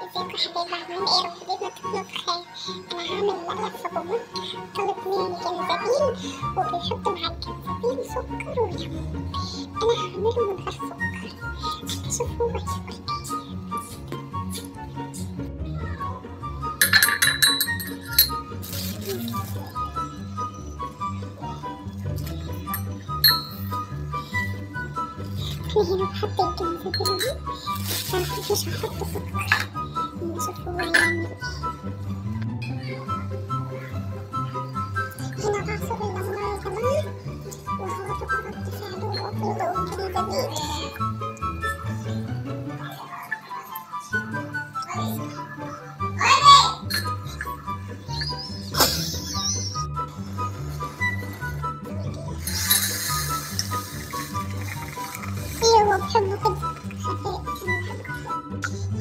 ازيكم يا حبايبي، عاملين ايه؟ رب دايما تكونوا بخير. انا هعمل مقلب في بابا، طلب مني جنزبيل وبيحط مع الجنزبيل سكر وليمون. انا هعمله من غير سكر، شوف هو هيقول ايه. انا هنا بحط الجنزبيل اهو، بس انا مش هحط سكر، نشوف هو هيعمل ايه. هنا بعصر الليمون يا جماعة وهوريكم رد فعله وهو بيدوق الجنزبيل. ايوه بحبه كده خفيف.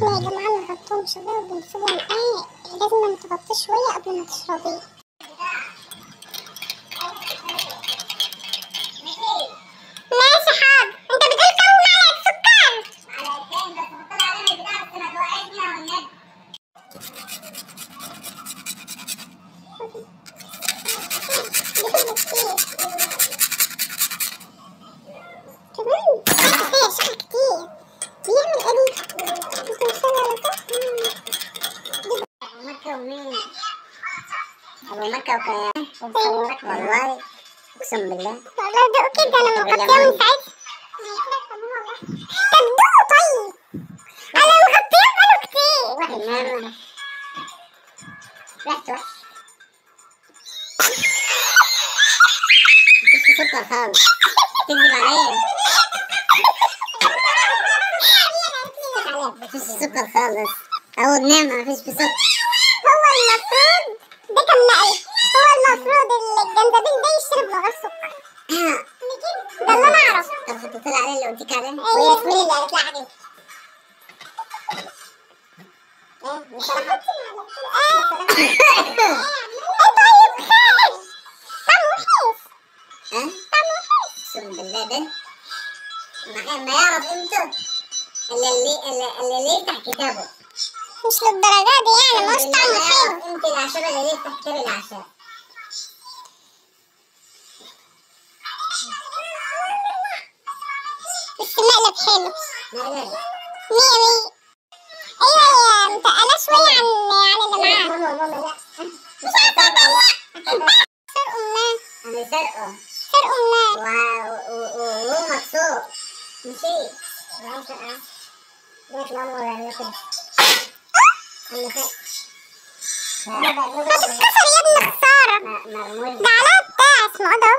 هنا يا جماعة نغطيهم شوية وبنسيبهم، لازم تغطيه شوية قبل ما تشربيه. ماشي حاضر. انت بتقول كم معلقة سكر؟ معلقتين بس، حط لها عليهم البتاع بس ما توقعيش منها والنبي. كمان كفاية شكل كتير. بيعمل ايه دي؟ ابو مكة ومين؟ ابو مكة وكيان والله اقسم بالله. والله دوقوا كده، انا مغطياه من ساعتها. طب دوقوا طيب، انا مغطياه بقاله كتير. واحد مرة ريحته وحش، مفيش سكر خالص، تكذب عليا. مفيش سكر خالص، أول نعمة مفيش في سكر. هو المفروض ده كان مقلب، هو المفروض الجنزبيل ده يشرب من غير سكر، ده اللي أنا أعرفه. طب حطيت لها عليه اللي قلت لك عليه؟ وياسمين اللي قالت لها عليه. إيه بصراحة؟ إيه طيب خالص، طعمه وحش. ها؟ طعمه وحش أقسم بالله ده ما يعرف قيمته إلا اللي يفتح كتابه. مش للدرجة دي يعني، مش طعمه حلو. قيمة الأعشاب اللي يفتح كتاب الأعشاب. بس المقلب حلو. مقلب مية مية. أيوة هي متقلة شوية عن اللي معاها. ماما ماما لا مش عارفة. سرقوا الناس. أنا سرقه سرقوا الناس وهو مكسور. مشي ليك ماما ولا كده. ما تتكسر يا ابن خسارة، ده عليها بتاع اسمه ده.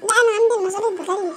لا انا عندي المجالات بغلي.